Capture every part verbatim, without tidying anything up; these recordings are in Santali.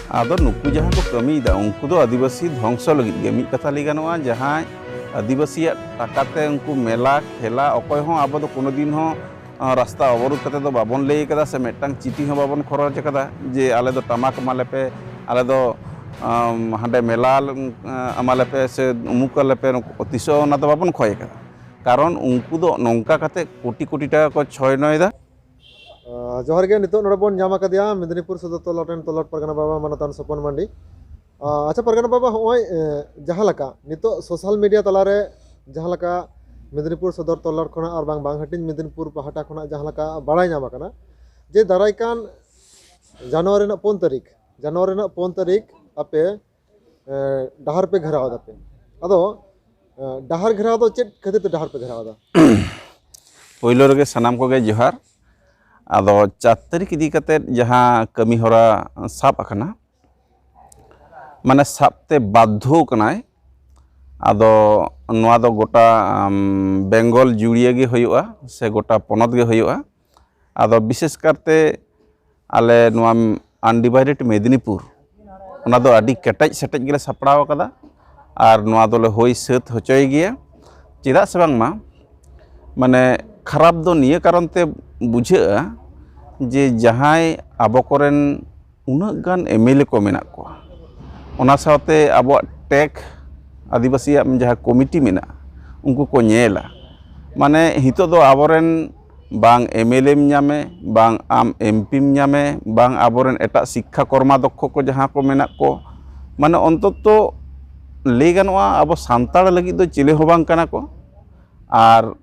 ᱟᱫᱚ ᱱᱩᱠᱩ ᱡᱟᱦᱟᱸ ᱠᱚ ᱠᱟᱹᱢᱤᱭᱮᱫᱟ, ᱩᱱᱠᱩ ᱫᱚ ᱟᱹᱫᱤᱵᱟᱹᱥᱤ ᱫᱷᱚᱝᱥᱚ ᱞᱟᱹᱜᱤᱫ ᱜᱮ᱾ ᱢᱤᱫ ᱠᱟᱛᱷᱟ ᱞᱟᱹᱭ ᱜᱟᱱᱚᱜᱼᱟ, ᱡᱟᱦᱟᱸᱭ ᱟᱹᱫᱤᱵᱟᱹᱥᱤᱭᱟᱜ ᱴᱟᱠᱟᱛᱮ ᱩᱱᱠᱩ ᱢᱮᱞᱟ ᱠᱷᱮᱞᱟ, ᱚᱠᱚᱭ ᱦᱚᱸ ᱟᱵᱚ ᱫᱚ ᱠᱳᱱᱳ ᱫᱤᱱ ᱦᱚᱸ ᱟᱸ, ᱨᱟᱥᱛᱟ ᱚᱵᱚᱨᱳᱫᱷ ᱠᱟᱛᱮ ᱫᱚ ᱵᱟᱵᱚᱱ ᱞᱟᱹᱭ ᱠᱟᱫᱟ, ᱥᱮ ᱢᱤᱫᱴᱟᱝ ᱪᱤᱴᱷᱤ ᱦᱚᱸ ᱵᱟᱵᱚᱱ ᱠᱷᱚᱨᱚᱪ ᱠᱟᱫᱟ ᱡᱮ ᱟᱞᱮ ᱫᱚ ᱴᱟᱢᱟᱠ ᱮᱢᱟ ᱞᱮᱯᱮ, ᱟᱞᱮ ᱫᱚ, ᱟᱢ, ᱦᱟᱸᱰᱮ ᱢᱮᱞᱟ, ᱟᱸ, ᱮᱢᱟ ᱞᱮᱯᱮ, ᱥᱮ ᱩᱢᱩᱠ ᱟᱞᱮ ᱯᱮ᱾ ᱛᱤᱥ ᱦᱚᱸ ᱚᱱᱟ ᱫᱚ ᱵᱟᱵᱚᱱ ᱠᱷᱚᱭ ᱠᱟᱫᱟ, ᱠᱟᱨᱚᱱ ᱩᱱᱠᱩ ᱫᱚ ᱱᱚᱝᱠᱟ ᱠᱟᱛᱮ ᱠᱳᱴᱤ ᱠᱳᱴᱤ ᱴᱟᱠᱟ ᱠᱚ ᱪᱷᱚᱭ ᱱᱚᱭ ᱫᱟ᱾ ᱟᱸ, ᱡᱚᱦᱟᱨ ᱜᱮ᱾ ᱱᱤᱛᱚᱜ ᱱᱚᱰᱮ ᱵᱚᱱ ᱧᱟᱢ ᱟᱠᱟᱫᱮᱭᱟ ᱢᱮᱫᱽᱱᱤᱯᱩᱨ ᱥᱚᱫᱚᱨ ᱛᱚᱞᱞᱟᱴ ᱨᱮᱱ ᱛᱚᱞᱞᱟᱴ ᱯᱟᱨᱜᱟᱱᱟ ᱵᱟᱵᱟ ᱢᱟᱱᱚᱛᱟᱱ ᱥᱚᱯᱚᱱ ᱢᱟᱱᱰᱤ᱾ ᱟᱸ, ᱟᱪᱪᱷᱟ ᱯᱟᱨᱜᱟᱱᱟ ᱵᱟᱵᱟ, ᱦᱚᱸᱜᱼᱚᱭ, ᱮᱸ, ᱡᱟᱦᱟᱸ ᱞᱮᱠᱟ ᱱᱤᱛᱚᱜ ᱥᱳᱥᱟᱞ ᱢᱤᱰᱤᱭᱟ ᱛᱟᱞᱟᱨᱮ ᱡᱟᱦᱟᱸ ᱞᱮᱠᱟ ᱢᱮᱫᱽᱱᱤᱯᱩᱨ ᱥᱚᱫᱚᱨ ᱛᱚᱞᱞᱟᱴ ᱠᱷᱚᱱᱟᱜ ᱟᱨ ᱵᱟᱝ ᱵᱟᱝ ᱦᱟᱹᱴᱤᱧ ᱢᱮᱫᱽᱱᱤᱯᱩᱨ ᱯᱟᱦᱴᱟ ᱠᱷᱚᱱᱟᱜ ᱡᱟᱦᱟᱸ ᱞᱮᱠᱟ ᱵᱟᱲᱟᱭ ᱧᱟᱢ ᱟᱠᱟᱱᱟ ᱡᱮ ᱫᱟᱨᱟᱭ ᱠᱟᱱ ᱡᱟᱱᱩᱣᱟᱨᱤ ᱨᱮᱱᱟᱜ ᱯᱩᱱ ᱛᱟᱹᱨᱤᱠᱷ, ᱡᱟᱱᱩᱣᱟᱨᱤ ᱨᱮᱱᱟᱜ ᱯᱩᱱ ᱛᱟᱹᱨᱤᱠᱷ ᱟᱯᱮ, ᱮᱸ, ᱰᱟᱦᱟᱨ ᱯᱮ ᱜᱷᱮᱨᱟᱣ ᱫᱟᱯᱮ᱾ ᱟᱫᱚ, ᱮᱸ, ᱰᱟᱦᱟᱨ ᱜᱷᱮᱨᱟᱣ ᱫᱚ ᱪᱮᱫ ᱠᱷᱟᱹᱛᱤᱨ ᱛᱮ ᱰᱟᱦᱟᱨ ᱯᱮ ᱜᱷᱮᱨᱟᱣ ᱫᱟ? ᱯᱳᱭᱞᱳ ᱨᱮᱜᱮ ᱥᱟᱱᱟᱢ ᱠᱚᱜᱮ ᱡᱚᱦᱟᱨ᱾ ᱟᱫᱚ ᱪᱟᱨ ᱛᱟᱹᱨᱤᱠᱷ ᱤᱫᱤ ᱠᱟᱛᱮᱫ ᱡᱟᱦᱟᱸ ᱠᱟᱹᱢᱤ ᱦᱚᱨᱟ ᱥᱟᱵ ᱟᱠᱟᱱᱟ, ᱢᱟᱱᱮ ᱥᱟᱵ ᱛᱮ ᱵᱟᱫᱽᱫᱷᱚ ᱠᱟᱱᱟᱭ᱾ ᱟᱫᱚ ᱱᱚᱣᱟ ᱫᱚ ᱜᱚᱴᱟ, ᱟᱢ, ᱵᱮᱝᱜᱚᱞ ᱡᱩᱲᱤᱭᱟᱹ ᱜᱮ ᱦᱩᱭᱩᱜᱼᱟ, ᱥᱮ ᱜᱚᱴᱟ ᱯᱚᱱᱚᱛ ᱜᱮ ᱦᱩᱭᱩᱜᱼᱟ᱾ ᱟᱫᱚ ᱵᱤᱥᱮᱥ ᱠᱟᱨᱛᱮ ᱟᱞᱮ ᱱᱚᱣᱟ ᱟᱱᱰᱤᱵᱷᱟᱭᱰᱮᱰ ᱢᱮᱫᱽᱱᱤᱯᱩᱨ, ᱚᱱᱟ ᱫᱚ ᱟᱹᱰᱤ ᱠᱮᱴᱮᱡ ᱥᱮᱴᱮᱡ ᱜᱮᱞᱮ ᱥᱟᱯᱲᱟᱣ ᱟᱠᱟᱫᱟ ᱟᱨ ᱱᱚᱣᱟ ᱫᱚᱞᱮ ᱦᱩᱭ ᱥᱟᱹᱛ ᱦᱚᱪᱚᱭ ᱜᱮᱭᱟ᱾ ᱪᱮᱫᱟᱜ ᱥᱮ ᱵᱟᱝᱢᱟ, ᱢᱟᱱᱮ, ᱠᱷᱟᱨᱟᱯ ᱫᱚ ᱱᱤᱭᱟᱹ ᱠᱟᱨᱚᱱ ᱛᱮ ᱵᱩᱡᱷᱟᱹᱜᱼᱟ ᱡᱮ ᱡᱟᱦᱟᱸᱭ ᱟᱵᱚ ᱠᱚᱨᱮᱱ ᱩᱱᱟᱹᱜ ᱜᱟᱱ ᱮᱢᱮᱞᱮ ᱠᱚ ᱢᱮᱱᱟᱜ ᱠᱚᱣᱟ, ᱚᱱᱟ ᱥᱟᱶᱛᱮ ᱟᱵᱚᱣᱟᱜ ᱴᱮᱠ ᱟᱹᱫᱤᱵᱟᱹᱥᱤᱭᱟᱜ ᱡᱟᱦᱟᱸ ᱠᱚᱢᱤᱴᱤ ᱢᱮᱱᱟᱜᱼᱟ, ᱩᱱᱠᱩ ᱠᱚ ᱧᱮᱞᱟ᱾ ᱢᱟᱱᱮ, ᱱᱤᱛᱚᱜ ᱫᱚ ᱟᱵᱚᱨᱮᱱ ᱵᱟᱝ ᱮᱢᱮᱞᱮᱢ ᱧᱟᱢᱮ, ᱵᱟᱝ ᱟᱢ ᱮᱢᱯᱤᱢ ᱧᱟᱢᱮ, ᱵᱟᱝ ᱟᱵᱚᱨᱮᱱ ᱮᱴᱟᱜ ᱥᱤᱠᱠᱷᱟ ᱠᱚᱨᱢᱟᱫᱚᱠᱠᱷᱚ ᱠᱚ ᱡᱟᱦᱟᱸ ᱠᱚ ᱢᱮᱱᱟᱜ ᱠᱚ, ᱢᱟᱱᱮ, ᱚᱱᱛᱚᱛᱚ ᱞᱟᱹᱭ ᱜᱟᱱᱚᱜᱼᱟ, ᱟᱵᱚ ᱥᱟᱱᱛᱟᱲ ᱞᱟᱹᱜᱤᱫ ᱫᱚ ᱪᱤᱞᱤ ᱦᱚᱸ ᱵᱟᱝ ᱠᱟᱱᱟ ᱠᱚ᱾ ᱟᱨ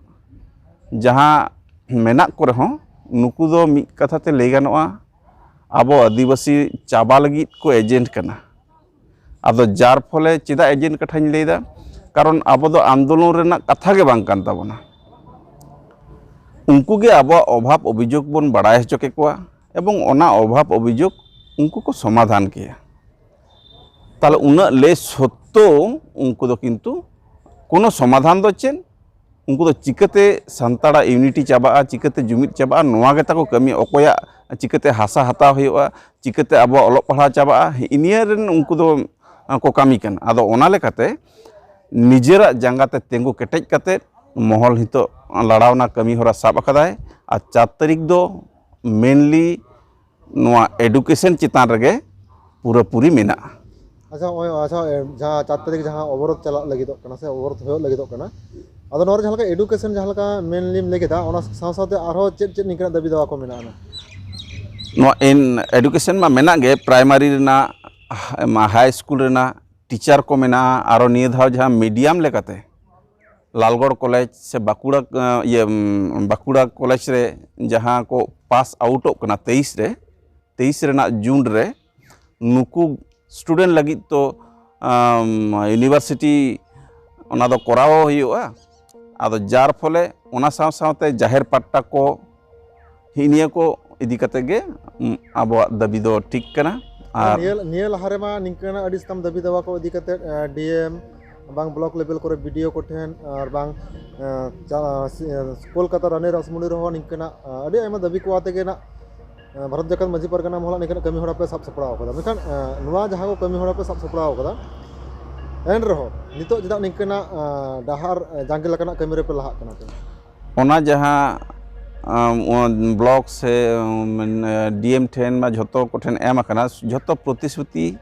ᱡᱟᱦᱟᱸ ᱢᱮᱱᱟᱜ ᱠᱚ ᱨᱮᱦᱚᱸ, ᱱᱩᱠᱩ ᱫᱚ ᱢᱤᱫ ᱠᱟᱛᱷᱟ ᱛᱮ ᱞᱟᱹᱭ ᱜᱟᱱᱚᱜᱼᱟ, ᱟᱵᱚ ᱟᱹᱫᱤᱵᱟᱹᱥᱤ ᱪᱟᱵᱟ ᱞᱟᱹᱜᱤᱫ ᱠᱚ ᱮᱡᱮᱱᱴ ᱠᱟᱱᱟ᱾ ᱟᱫᱚ ᱡᱟᱨ ᱯᱷᱚᱞᱮ ᱪᱮᱫᱟᱜ ᱮᱡᱮᱱᱴ ᱠᱟᱛᱷᱟᱧ ᱞᱟᱹᱭᱫᱟ? ᱠᱟᱨᱚᱱ ᱟᱵᱚ ᱫᱚ ᱟᱱᱫᱳᱞᱚᱱ ᱨᱮᱱᱟᱜ ᱠᱟᱛᱷᱟ ᱜᱮ ᱵᱟᱝ ᱠᱟᱱ ᱛᱟᱵᱚᱱᱟ᱾ ᱩᱱᱠᱩ ᱜᱮ ᱟᱵᱚᱣᱟᱜ ᱚᱵᱷᱟᱵᱽ ᱚᱵᱷᱤᱡᱳᱜᱽ ᱵᱚᱱ ᱵᱟᱲᱟᱭ ᱦᱚᱪᱚ ᱠᱮᱠᱚᱣᱟ ᱮᱵᱚᱝ ᱚᱱᱟ ᱚᱵᱷᱟᱵᱽ ᱚᱵᱷᱤᱡᱳᱜᱽ ᱩᱱᱠᱩ ᱠᱚ ᱥᱚᱢᱟᱫᱷᱟᱱ ᱠᱮᱭᱟ᱾ ᱛᱟᱦᱞᱮ ᱩᱱᱟᱹᱜ ᱞᱟᱹᱭ ᱥᱚᱛᱛᱮᱣ ᱩᱱᱠᱩ ᱫᱚ ᱠᱤᱱᱛᱩ ᱠᱳᱱᱳ ᱥᱚᱢᱟᱫᱷᱟᱱ ᱫᱚ ᱪᱮᱫ? ᱩᱱᱠᱩ ᱫᱚ ᱪᱤᱠᱟᱹᱛᱮ ᱥᱟᱱᱛᱟᱲᱟᱜ ᱤᱭᱩᱱᱤᱴᱤ ᱪᱟᱵᱟᱜᱼᱟ, ᱪᱤᱠᱟᱹᱛᱮ ᱡᱩᱢᱤᱫ ᱪᱟᱵᱟᱜᱼᱟ, ᱱᱚᱣᱟ ᱜᱮ ᱛᱟᱠᱚ ᱠᱟᱹᱢᱤ᱾ ᱚᱠᱚᱭᱟᱜ ᱪᱤᱠᱟᱹᱛᱮ ᱦᱟᱥᱟ ᱦᱟᱛᱟᱣ ᱦᱩᱭᱩᱜᱼᱟ, ᱪᱤᱠᱟᱹᱛᱮ ᱟᱵᱚᱣᱟᱜ ᱚᱞᱚᱜ ᱯᱟᱲᱦᱟᱣ ᱪᱟᱵᱟᱜᱼᱟ, ᱱᱤᱭᱟᱹ ᱨᱮᱱ ᱩᱱᱠᱩ ᱫᱚ, ᱟᱸ, ᱠᱚ ᱠᱟᱹᱢᱤ ᱠᱟᱱᱟ᱾ ᱟᱫᱚ ᱚᱱᱟ ᱞᱮᱠᱟᱛᱮ ᱱᱤᱡᱮᱨᱟᱜ ᱡᱟᱸᱜᱟ ᱛᱮ ᱛᱤᱸᱜᱩ ᱠᱮᱴᱮᱡ ᱠᱟᱛᱮ ᱢᱚᱦᱚᱞ ᱱᱤᱛᱚᱜ ᱞᱟᱲᱟᱣᱱᱟ ᱠᱟᱹᱢᱤ ᱦᱚᱨᱟ ᱥᱟᱵ ᱟᱠᱟᱫᱟᱭ᱾ ᱟᱨ ᱪᱟᱨ ᱛᱟᱹᱨᱤᱠᱷ ᱫᱚ ᱢᱮᱱᱞᱤ ᱱᱚᱣᱟ ᱮᱰᱩᱠᱮᱥᱚᱱ ᱪᱮᱛᱟᱱ ᱨᱮᱜᱮ ᱯᱩᱨᱟᱹᱯᱩᱨᱤ ᱢᱮᱱᱟᱜᱼᱟ᱾ ᱟᱪᱪᱷᱟ, ᱱᱚᱜᱼᱚᱭ, ᱟᱪᱪᱷᱟ, ᱮ, ᱡᱟᱦᱟᱸ ᱪᱟᱨ ᱛᱟᱹᱨᱤᱠᱷ ᱡᱟᱦᱟᱸ ᱚᱵᱚᱨᱳᱫᱷ ᱪᱟᱞᱟᱜ ᱞᱟᱹᱜᱤᱫᱚᱜ ᱠᱟᱱᱟ ᱥᱮ ᱚᱵᱚᱨᱳᱫᱷ ᱦᱩᱭᱩᱜ ᱞᱟᱹᱜᱤᱫᱚᱜ ᱠᱟᱱᱟ, ᱟᱫᱚ ᱱᱚᱣᱟ ᱨᱮ ᱡᱟᱦᱟᱸ ᱞᱮᱠᱟ ᱮᱰᱩᱠᱮᱥᱚᱱ ᱡᱟᱦᱟᱸ ᱞᱮᱠᱟ ᱢᱮᱱᱞᱤᱢ ᱞᱟᱹᱭ ᱠᱮᱫᱟ, ᱚᱱᱟ ᱥᱟᱶ ᱥᱟᱶᱛᱮ ᱟᱨᱦᱚᱸ ᱪᱮᱫ ᱪᱮᱫ ᱱᱤᱝᱠᱟᱹᱱᱟᱜ ᱫᱟᱹᱵᱤ ᱫᱟᱣᱟ ᱠᱚ ᱢᱮᱱᱟᱜᱼᱟ? ᱱᱚᱣᱟ ᱮᱱ ᱮᱰᱩᱠᱮᱥᱚᱱ ᱢᱟ ᱢᱮᱱᱟᱜ ᱜᱮ, ᱯᱨᱟᱭᱢᱟᱨᱤ ᱨᱮᱱᱟᱜ, ᱦᱟᱭ ᱥᱠᱩᱞ ᱨᱮᱱᱟᱜ ᱴᱤᱪᱟᱨ ᱠᱚ ᱢᱮᱱᱟᱜᱼᱟ, ᱟᱨᱚ ᱱᱤᱭᱟᱹ ᱫᱷᱟᱣ ᱡᱟᱦᱟᱸ ᱢᱤᱰᱤᱭᱟᱢ ᱞᱮᱠᱟᱛᱮ ᱞᱟᱞᱜᱚᱲ ᱠᱚᱞᱮᱡᱽ ᱥᱮ ᱵᱟᱸᱠᱩᱲᱟ, ᱟᱸ, ᱤᱭᱟᱹ, ᱩᱢ, ᱵᱟᱸᱠᱩᱲᱟ ᱠᱚᱞᱮᱡᱽ ᱨᱮ ᱡᱟᱦᱟᱸ ᱠᱚ ᱯᱟᱥ ᱟᱣᱩᱴᱚᱜ ᱠᱟᱱᱟ ᱛᱮᱭᱤᱥ ᱨᱮ, ᱛᱮᱭᱤᱥ ᱨᱮᱱᱟᱜ ᱡᱩᱱ ᱨᱮ, ᱱᱩᱠᱩ ᱥᱴᱩᱰᱮᱱᱴ ᱞᱟᱹᱜᱤᱫ ᱛᱚ, ᱟᱢ, ᱤᱭᱩᱱᱤᱵᱷᱟᱨᱥᱤᱴᱤ ᱚᱱᱟ ᱫᱚ ᱠᱚᱨᱟᱣ ᱦᱩᱭᱩᱜᱼᱟ᱾ ᱟᱫᱚ ᱡᱟᱨ ᱯᱷᱚᱞᱮ ᱚᱱᱟ ᱥᱟᱶ ᱥᱟᱶᱛᱮ ᱡᱟᱦᱮᱨ ᱯᱟᱴᱴᱟ ᱠᱚ, ᱦᱤᱜᱼᱤ ᱱᱤᱭᱟᱹ ᱠᱚ ᱤᱫᱤ ᱠᱟᱛᱮ ᱜᱮ, ᱩᱢ, ᱟᱵᱚᱣᱟᱜ ᱫᱟᱹᱵᱤ ᱫᱚ ᱴᱷᱤᱠ ᱠᱟᱱᱟ᱾ ᱟᱨ ᱱᱤᱭᱟᱹ, ᱱᱤᱭᱟᱹ ᱞᱟᱦᱟ ᱨᱮᱢᱟ ᱱᱤᱝᱠᱟᱹᱱᱟᱜ ᱟᱹᱰᱤ ᱥᱟᱛᱟᱢ ᱫᱟᱹᱵᱤ ᱫᱟᱣᱟ ᱠᱚ ᱤᱫᱤ ᱠᱟᱛᱮ, ᱮ, ᱰᱤ ᱮᱢ ᱵᱟᱝ ᱵᱞᱚᱠ ᱞᱮᱵᱮᱞ ᱠᱚᱨᱮ ᱵᱤ ᱰᱤ ᱳ ᱠᱚᱴᱷᱮᱱ ᱟᱨ ᱵᱟᱝ, ᱮ, ᱪᱟ-, ᱥᱤ-, ᱮ, ᱠᱳᱞᱠᱟᱛᱟ ᱨᱟᱱᱤ ᱨᱟᱥᱢᱩᱱᱤ ᱨᱮᱦᱚᱸ ᱱᱤᱝᱠᱟᱹᱱᱟᱜ, ᱮ, ᱟᱹᱰᱤ ᱟᱭᱢᱟ ᱫᱟᱹᱵᱤ ᱠᱚ ᱟᱛᱮ ᱜᱮ ᱱᱟᱜ, ᱮ, ᱵᱷᱟᱨᱚᱛ ᱡᱟᱠᱟᱛ ᱢᱟᱹᱡᱷᱤ ᱯᱟᱨᱜᱟᱱᱟ ᱢᱚᱦᱚᱞ ᱱᱤᱝᱠᱟᱹᱱᱟᱜ ᱠᱟᱹᱢᱤ ᱦᱚᱨᱟ ᱯᱮ ᱥᱟᱵ ᱥᱟᱯᱲᱟᱣ ᱠᱟᱫᱟ᱾ ᱢᱮᱱᱠᱷᱟᱱ, ᱮ, ᱱᱚᱣᱟ ᱡᱟᱦᱟᱸ ᱠᱚ ᱠᱟᱹᱢᱤ ᱦᱚᱨᱟ ᱯᱮ ᱥᱟᱵ ᱥᱟᱯᱲᱟᱣ ᱠᱟᱫᱟ, ᱮᱱ ᱨᱮᱦᱚᱸ ᱱᱤᱛᱚᱜ ᱪᱮᱫᱟᱜ ᱱᱤᱝᱠᱟᱹᱱᱟᱜ, ᱮ, ᱰᱟᱦᱟᱨ, ᱮ, ᱡᱟᱸᱜᱮ ᱞᱮᱠᱟᱱᱟᱜ ᱠᱟᱹᱢᱤ ᱨᱮᱯᱮ ᱞᱟᱦᱟᱜ ᱠᱟᱱᱟ ᱯᱮ? ᱚᱱᱟ ᱡᱟᱦᱟᱸ, ᱟᱢ, ᱚᱱ-, ᱵᱞᱚᱠ ᱥᱮ, ᱩᱢ, ᱰᱤ ᱮᱢ ᱴᱷᱮᱱ ᱢᱟ ᱡᱷᱚᱛᱚ ᱠᱚᱴᱷᱮᱱ ᱮᱢ ᱟᱠᱟᱱᱟ, ᱡᱷᱚᱛᱚ ᱯᱨᱚᱛᱤᱥᱨᱩᱛᱤ,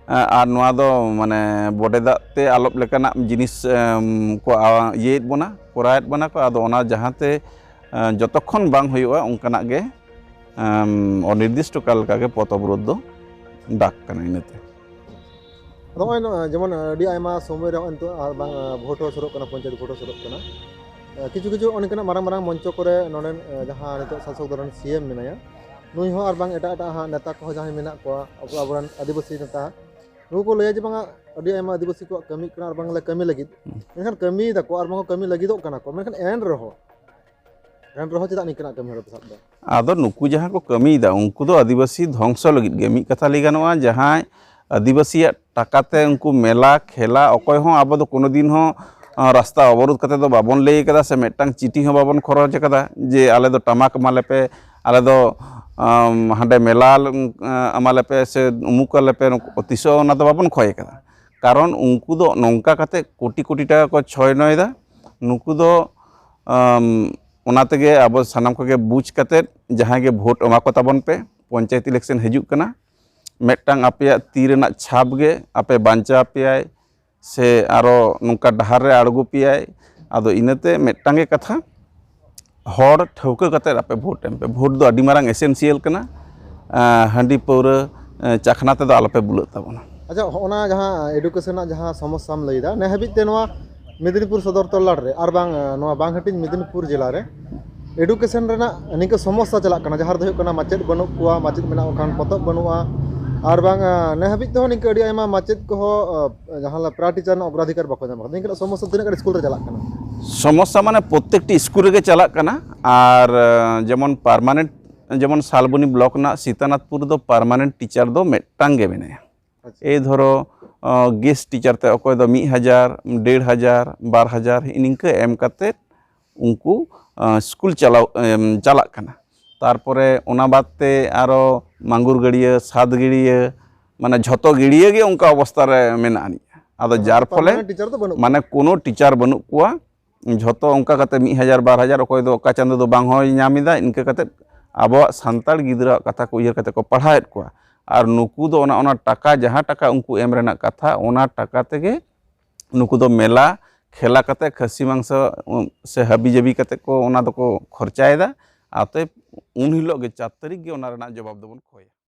ᱟ-, ᱟᱨ ᱱᱚᱣᱟ ᱫᱚ ᱢᱟᱱᱮ ᱵᱚᱰᱮ ᱫᱟᱜ ᱛᱮ ᱟᱞᱚᱯ ᱞᱮᱠᱟᱱᱟᱜ ᱡᱤᱱᱤᱥ, ᱮᱢ, ᱠᱚ ᱟ-, ᱤᱭᱟᱹᱭᱮᱫ ᱵᱚᱱᱟ, ᱠᱚᱨᱟᱣᱮᱫ ᱵᱚᱱᱟ ᱠᱚ᱾ ᱟᱫᱚ ᱚᱱᱟ ᱡᱟᱦᱟᱸᱛᱮ, ᱟ, ᱡᱚᱛᱚ ᱠᱷᱚᱱ ᱵᱟᱝ ᱦᱩᱭᱩᱜᱼᱟ ᱚᱱᱠᱟᱱᱟᱜ ᱜᱮ, ᱮᱢ, ᱚᱱᱤᱨᱫᱤᱥᱴᱚ ᱠᱟᱞ ᱞᱮᱠᱟᱜᱮ ᱯᱚᱛᱷ ᱚᱵᱨᱳᱫᱷ ᱫᱚ ᱰᱟᱠ ᱠᱟᱱᱟ ᱤᱱᱟᱹᱛᱮ᱾ ᱟᱫᱚ ᱱᱚᱜᱼᱚᱭ ᱱᱚᱜᱼᱚᱭ ᱡᱮᱢᱚᱱ ᱟᱹᱰᱤ ᱟᱭᱢᱟ ᱥᱚᱢᱚᱭ ᱨᱮ ᱱᱚᱜᱼᱚᱭ ᱱᱤᱛᱚᱜ ᱟᱨ ᱵᱟᱝ, ᱟ, ᱵᱷᱳᱴ ᱦᱚᱸ ᱥᱩᱨᱚᱜ ᱠᱟᱱᱟ, ᱯᱚᱧᱪᱟᱭᱮᱛ ᱵᱷᱳᱴ ᱦᱚᱸ ᱥᱩᱨᱚᱜ ᱠᱟᱱᱟ᱾ ᱟ, ᱠᱤᱪᱷᱩ ᱠᱤᱪᱷᱩ ᱚᱱᱠᱟᱱᱟᱜ ᱢᱟᱨᱟᱝ ᱢᱟᱨᱟᱝ ᱢᱚᱧᱪᱚ ᱠᱚᱨᱮ ᱱᱚᱰᱮᱱ, ᱟ, ᱡᱟᱦᱟᱸ ᱱᱤᱛᱚᱜ ᱥᱟᱥᱚᱠ ᱫᱚᱞ ᱨᱮᱱ ᱥᱤ ᱮᱢ ᱢᱮᱱᱟᱭᱟ, ᱱᱩᱭ ᱦᱚᱸ ᱟᱨ ᱵᱟᱝ ᱮᱴᱟᱜ ᱮᱴᱟᱜ ᱦᱟᱸᱜ ᱱᱮᱛᱟ ᱠᱚᱦᱚᱸ ᱡᱟᱦᱟᱸᱭ ᱢᱮᱱᱟᱜ ᱠᱚᱣᱟ, ᱟᱵᱚ, ᱟᱵᱚᱨᱮᱱ ᱟᱹᱫᱤᱵᱟᱹᱥᱤ ᱱᱮᱛᱟ, ᱱᱩᱠᱩ ᱠᱚ ᱞᱟᱹᱭᱟ ᱡᱮ ᱵᱟᱝᱟ ᱟᱹᱰᱤ ᱟᱭᱢᱟ ᱟᱹᱫᱤᱵᱟᱹᱥᱤ ᱠᱚᱣᱟᱜ ᱠᱟᱹᱢᱤ ᱠᱟᱱᱟ ᱟᱨ ᱵᱟᱝ ᱞᱮ ᱠᱟᱹᱢᱤ ᱞᱟᱹᱜᱤᱫ᱾ ᱢᱮᱱᱠᱷᱟᱱ ᱠᱟᱹᱢᱤᱭ ᱫᱟᱠᱚ ᱟᱨ ᱵᱟᱝ ᱠᱚ ᱠᱟᱹᱢᱤ ᱞᱟᱹᱜᱤᱫᱚᱜ ᱠᱟᱱᱟ ᱠᱚ, ᱢᱮᱱᱠᱷᱟᱱ ᱮᱱ ᱨᱮᱦᱚᱸ, ᱮᱱ ᱨᱮᱦᱚᱸ ᱪᱮᱫᱟᱜ ᱱᱤᱝᱠᱟᱹᱱᱟᱜ ᱠᱟᱹᱢᱤ ᱦᱚᱨᱟ ᱯᱮ ᱥᱟᱵ ᱮᱫᱟ? ᱟᱫᱚ ᱱᱩᱠᱩ ᱡᱟᱦᱟᱸ ᱠᱚ ᱠᱟᱹᱢᱤᱭᱮᱫᱟ, ᱩᱱᱠᱩ ᱫᱚ ᱟᱹᱫᱤᱵᱟᱹᱥᱤ ᱫᱷᱚᱝᱥᱚ ᱞᱟᱹᱜᱤᱫ ᱜᱮ᱾ ᱢᱤᱫ ᱠᱟᱛᱷᱟ ᱞᱟᱹᱭ ᱜᱟᱱᱚᱜᱼᱟ, ᱡᱟᱦᱟᱸᱭ ᱟᱹᱫᱤᱵᱟᱹᱥᱤᱭᱟᱜ ᱴᱟᱠᱟ ᱛᱮ ᱩᱱᱠᱩ ᱢᱮᱞᱟ, ᱠᱷᱮᱞᱟ, ᱚᱠᱚᱭ ᱦᱚᱸ ᱟᱵᱚ ᱫᱚ ᱠᱳᱱᱳ ᱫᱤᱱ ᱦᱚᱸ, ᱨᱟᱥᱛᱟ ᱚᱵᱚᱨᱳᱫᱷ ᱠᱟᱛᱮ ᱫᱚ ᱵᱟᱵᱚᱱ ᱞᱟᱹᱭ ᱠᱟᱫᱟ, ᱥᱮ ᱢᱤᱫᱴᱟᱝ ᱪᱤᱴᱷᱤ ᱦᱚᱸ ᱵᱟᱵᱚᱱ ᱠᱷᱚᱨᱚᱪ ᱠᱟᱫᱟ ᱡᱮ ᱟᱞᱮ ᱫᱚ ᱴᱟᱢᱟᱠ ᱮᱢᱟᱞᱮ ᱯᱮ, ᱟᱞᱮ ᱫᱚ ᱟᱢ, ᱦᱟᱸᱰᱮ ᱢᱮᱞᱟ ᱮᱢᱟᱞᱮ ᱯᱮ, ᱥᱮ ᱩᱢᱩᱠ ᱟᱞᱮ ᱯᱮ᱾ ᱛᱤᱥ ᱦᱚᱸ ᱚᱱᱟ ᱫᱚ ᱵᱟᱵᱚᱱ ᱠᱷᱚᱭ ᱠᱟᱫᱟ᱾ ᱠᱟᱨᱚᱱ ᱩᱱᱠᱩ ᱫᱚ ᱱᱚᱝᱠᱟ ᱠᱟᱛᱮ ᱠᱳᱴᱤ ᱠᱳᱴᱤ ᱴᱟᱠᱟ ᱠᱚ ᱪᱷᱚᱭᱱᱚᱭᱮᱫᱟ᱾ ᱱᱩᱠᱩ ᱫᱚ ᱟᱢ, ᱚᱱᱟ ᱛᱮᱜᱮ ᱟᱵᱚ ᱥᱟᱱᱟᱢ ᱠᱚᱜᱮ ᱵᱩᱡᱽ ᱠᱟᱛᱮ ᱡᱟᱦᱟᱸᱭ ᱜᱮ ᱵᱷᱳᱴ ᱮᱢᱟ ᱠᱚ ᱛᱟᱵᱚᱱ ᱯᱮ᱾ ᱯᱚᱧᱪᱟᱭᱮᱛ ᱤᱞᱮᱠᱥᱚᱱ ᱦᱤᱡᱩᱜ ᱠᱟᱱᱟ, ᱢᱤᱫᱴᱟᱝ ᱟᱯᱮᱭᱟᱜ ᱛᱤ ᱨᱮᱱᱟᱜ ᱪᱷᱟᱯ ᱜᱮ ᱟᱯᱮ ᱵᱟᱧᱪᱟᱣ ᱯᱮᱭᱟᱭ, ᱥᱮ ᱟᱨᱚ ᱱᱚᱝᱠᱟ ᱰᱟᱦᱟᱨ ᱨᱮ ᱟᱬᱜᱚ ᱯᱮᱭᱟᱭ᱾ ᱟᱫᱚ ᱤᱱᱟᱹᱛᱮ ᱢᱤᱫᱴᱟᱝ ᱜᱮ ᱠᱟᱛᱷᱟ, ᱦᱚᱲ ᱴᱷᱟᱹᱣᱠᱟᱹ ᱠᱟᱛᱮ ᱟᱯᱮ ᱵᱷᱳᱴ ᱮᱢ ᱯᱮ᱾ ᱵᱷᱳᱴ ᱫᱚ ᱟᱹᱰᱤ ᱢᱟᱨᱟᱝ ᱮᱥᱮᱱᱥᱤᱭᱟᱞ ᱠᱟᱱᱟ᱾ ᱟᱸ, ᱦᱟᱺᱰᱤ ᱯᱟᱹᱣᱨᱟᱹ ᱟᱸ, ᱪᱟᱠᱷᱱᱟ ᱛᱮᱫᱚ ᱟᱞᱚᱯᱮ ᱵᱩᱞᱟᱹᱜ ᱛᱟᱵᱚᱱᱟ᱾ ᱟᱪᱪᱷᱟ, ᱦᱚᱸᱜᱼᱚ ᱱᱟ ᱡᱟᱦᱟᱸ ᱮᱰᱩᱠᱮᱥᱚᱱ ᱨᱮᱱᱟᱜ ᱡᱟᱦᱟᱸ ᱥᱚᱢᱚᱥᱥᱟᱢ ᱞᱟᱹᱭᱫᱟ, ᱱᱮ ᱦᱟᱹᱵᱤᱡ ᱛᱮ ᱱᱚᱣᱟ ᱢᱮᱫᱽᱱᱤᱯᱩᱨ ᱥᱚᱫᱚᱨ ᱛᱚᱞᱞᱟᱴ ᱨᱮ ᱟᱨ ᱵᱟᱝ, ᱟᱸ, ᱱᱚᱣᱟ ᱵᱟᱝ ᱦᱟᱹᱴᱤᱧ ᱢᱮᱫᱽᱱᱤᱯᱩᱨ ᱡᱮᱞᱟ ᱨᱮ ᱮᱰᱩᱠᱮᱥᱚᱱ ᱨᱮᱱᱟᱜ ᱱᱤᱝᱠᱟᱹ ᱥᱚᱢᱚᱥᱥᱟ ᱪᱟᱞᱟᱜ ᱠᱟᱱᱟ, ᱡᱟᱦᱟᱸ ᱨᱮᱫᱚ ᱦᱩᱭᱩᱜ ᱠᱟᱱᱟ ᱢᱟᱪᱮᱫ ᱵᱟᱹᱱᱩᱜ ᱠᱚᱣᱟ, ᱢᱟᱪᱮᱫ ᱢᱮᱱᱟᱜ ᱠᱚ ᱠᱷᱟᱱ ᱯᱚᱛᱚᱵ ᱵᱟᱹᱱᱩᱜᱼᱟ, ᱟᱨ ᱵᱟᱝ, ᱟᱸ, ᱱᱮ ᱦᱟᱹᱵᱤᱡ ᱛᱮᱦᱚᱸ ᱱᱤᱝᱠᱟᱹ ᱟᱹᱰᱤ ᱟᱭᱢᱟ ᱢᱟᱪᱮᱫ ᱠᱚᱦᱚᱸ, ᱟᱸ, ᱡᱟᱦᱟᱸ ᱞᱮᱠᱟ ᱯᱨᱟ ᱴᱤᱪᱟᱨ ᱨᱮᱱᱟᱜ ᱚᱜᱨᱟᱫᱷᱤᱠᱟᱨ ᱵᱟᱠᱚ ᱧᱟᱢ ᱠᱟᱫᱟ᱾ ᱱᱤᱝᱠᱟᱹᱱᱟᱜ ᱥᱚᱢᱚᱥᱥᱟ ᱛᱤᱱᱟᱹᱜ ᱜᱟᱱ ᱥᱠᱩᱞ ᱨᱮ ᱪᱟᱞᱟᱜ ᱠᱟᱱᱟ? ᱥᱚᱢᱚᱥᱥᱟ ᱢᱟᱱᱮ ᱯᱨᱚᱛᱮᱠᱴᱤ ᱥᱠᱩᱞ ᱨᱮᱜᱮ ᱪᱟᱞᱟᱜ ᱠᱟᱱᱟ᱾ ᱟᱨ, ᱟᱸ, ᱡᱮᱢᱚᱱ ᱯᱟᱨᱢᱟᱱᱮᱱᱴ, ᱡᱮᱢᱚᱱ ᱥᱟᱞᱵᱚᱱᱤ ᱵᱞᱚᱠ ᱨᱮᱱᱟᱜ ᱥᱤᱛᱟᱱᱟᱛᱷᱯᱩᱨ ᱨᱮᱫᱚ ᱯᱟᱨᱢᱟᱱᱮᱱᱴ ᱴᱤᱪᱟᱨ ᱫᱚ ᱢᱤᱫᱴᱟᱝ ᱜᱮ ᱢᱮᱱᱟᱭᱟ᱾ ᱟᱪᱪᱷᱟ᱾ ᱮᱭ ᱫᱷᱚᱨᱚ, ᱟᱸ, ᱜᱮᱥᱴ ᱴᱤᱪᱟᱨ ᱛᱮ ᱚᱠᱚᱭ ᱫᱚ ᱢᱤᱫ ᱦᱟᱡᱟᱨ, ᱰᱮᱲ ᱦᱟᱡᱟᱨ, ᱵᱟᱨ ᱦᱟᱡᱟᱨ, ᱱᱤᱝᱠᱟᱹ ᱮᱢ ᱠᱟᱛᱮ ᱩᱱᱠᱩ, ᱟᱸ, ᱥᱠᱩᱞ ᱪᱟᱞᱟᱣ, ᱮᱢ, ᱪᱟᱞᱟᱜ ᱠᱟᱱᱟ᱾ ᱛᱟᱨᱯᱚᱨᱮ ᱚᱱᱟ ᱵᱟᱫ ᱛᱮ ᱟᱨᱚ ᱢᱟᱝᱜᱩᱨ ᱜᱟᱹᱲᱭᱟᱹ, ᱥᱟᱛ ᱜᱟᱹᱲᱭᱟᱹ, ᱢᱟᱱᱮ ᱡᱷᱚᱛᱚ ᱜᱟᱹᱲᱭᱟᱹ ᱜᱮ ᱚᱱᱠᱟ ᱚᱵᱚᱥᱛᱟ ᱨᱮ ᱢᱮᱱᱟᱜ ᱟᱹᱱᱤᱡ᱾ ᱟᱫᱚ ᱡᱟᱨ ᱯᱷᱚᱞᱮ ᱯᱟᱨᱢᱟᱱᱮᱱᱴ ᱴᱤᱪᱟᱨ ᱫᱚ ᱵᱟᱹᱱᱩᱜ ᱢᱟᱱᱮ ᱠᱚᱣᱟ᱾ ᱠᱳᱱᱳ ᱴᱤᱪᱟᱨ ᱵᱟᱹᱱᱩᱜ ᱠᱚᱣᱟ᱾ ᱡᱷᱚᱛᱚ ᱚᱱᱠᱟ ᱠᱟᱛᱮ ᱢᱤᱫ ᱦᱟᱡᱟᱨ, ᱵᱟᱨ ᱦᱟᱡᱟᱨ, ᱚᱠᱚᱭ ᱫᱚ ᱚᱠᱟ ᱪᱟᱸᱫᱚ ᱫᱚ ᱵᱟᱝ ᱦᱚᱸᱭ ᱧᱟᱢ ᱮᱫᱟ᱾ ᱤᱱᱠᱟᱹ ᱠᱟᱛᱮ ᱟᱵᱚᱣᱟᱜ ᱥᱟᱱᱛᱟᱲ ᱜᱤᱫᱽᱨᱟᱹᱣᱟᱜ ᱠᱟᱛᱷᱟ ᱠᱚ ᱩᱭᱦᱟᱹᱨ ᱠᱟᱛᱮ ᱠᱚ ᱯᱟᱲᱦᱟᱣᱮᱫ ᱠᱚᱣᱟ᱾ ᱟᱨ ᱱᱩᱠᱩ ᱫᱚ ᱚᱱᱟ, ᱚᱱᱟ ᱴᱟᱠᱟ, ᱡᱟᱦᱟᱸ ᱴᱟᱠᱟ ᱩᱱᱠᱩ ᱮᱢ ᱨᱮᱱᱟᱜ ᱠᱟᱛᱷᱟ, ᱚᱱᱟ ᱴᱟᱠᱟ ᱛᱮᱜᱮ ᱱᱩᱠᱩ ᱫᱚ ᱢᱮᱞᱟ, ᱠᱷᱮᱞᱟ ᱠᱟᱛᱮ, ᱠᱷᱟᱹᱥᱤ ᱢᱟᱝᱥᱚ, ᱩᱢ, ᱥᱮ ᱦᱟᱹᱵᱤ ᱡᱟᱹᱵᱤ ᱠᱟᱛᱮ ᱠᱚ ᱚᱱᱟ ᱫᱚᱠᱚ ᱠᱷᱚᱨᱪᱟᱭᱮᱫᱟ᱾ ᱟᱛᱮ ᱩᱱ ᱦᱤᱞᱳᱜ ᱜᱮ, ᱪᱟᱨ ᱛᱟᱹᱨᱤᱠᱷ ᱜᱮ, ᱚᱱᱟ ᱨᱮᱱᱟᱜ ᱡᱚᱵᱟᱵ ᱫᱚᱵᱚᱱ ᱠᱷᱚᱭᱟ᱾